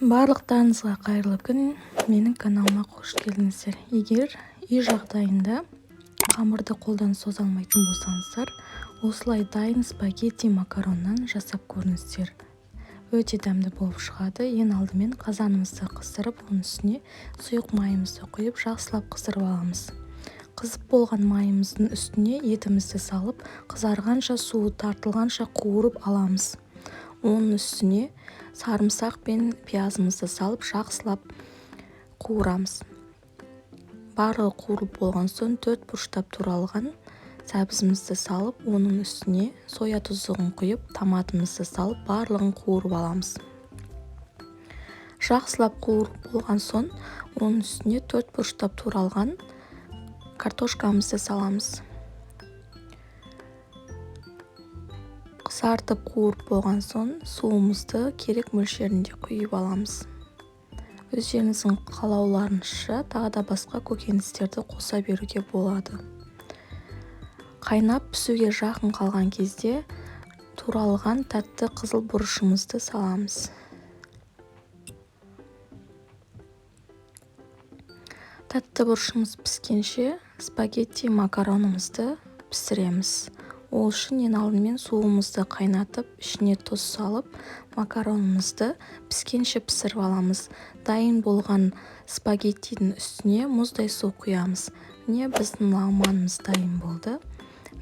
Барлықтарыңызға қайырлы күн! Менің каналыма қош келдіңіздер! Егер үй жағдайында қамырды қолдан соза алмайтын болсаңыздар, осылай дайын спагетти макароннан жасап көріңіздер. Өте дәмді болып шығады. Ең алдымен қазанымызды қыздырып, оның үстіне сұйық майымызды құйып, жақсылап қыздырып аламыз. Қызып болған майымыздың үстіне етімізді салып, қызарғанша, суы тартылғанша қуырып аламыз. Оның үстіне сарымсақ пен пиязымызды салып, жақсылап қуырамыз. Барлығы қуырылып болған соң, төрт бұрыштап туралған сәбізімізді салып, оның үстіне соя тұздығын құйып, томатымызды салып, барлығын қуырып аламыз. Жақсылап қуырып болған соң, оның үстіне төрт бұрыштап туралған картошкамызды саламыз. Қызартып қуырып болған соң, суымызды керек мөлшерінде құйып аламыз. Өздеріңіздің қалауларыңызша тағы да басқа көкөністерді қоса беруге болады. Қайнап пісуге жақын қалған кезде туралған тәтті қызыл бұрышымызды саламыз. Тәтті бұрышымыз піскенше спагетти макаронымызды пісіреміз. Ол үшін ең алдымен суымызды қайнатып, ішіне тұз салып, макаронымызды піскенше пісіріп аламыз. Дайын болған спагеттидің үстіне мұздай су құямыз. Міне, біздің лагманымыз дайын болды.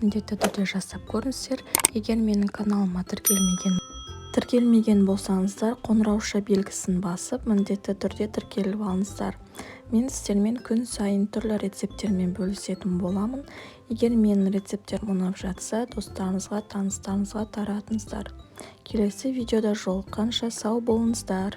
Міндетті түрде жасап көріңіздер. Егер менің каналыма тіркелмеген болсаңыздар, қоңырауша белгісін басып, міндетті түрде тіркеліп алыңыздар. Мен сіздермен күн сайын түрлі рецепттермен бөлісетін боламын. Егер менің рецепттерім ұнап жатса, достарыңызға, таныстарыңызға таратыңыздар. Келесі видеода жолыққанша сау болыңыздар.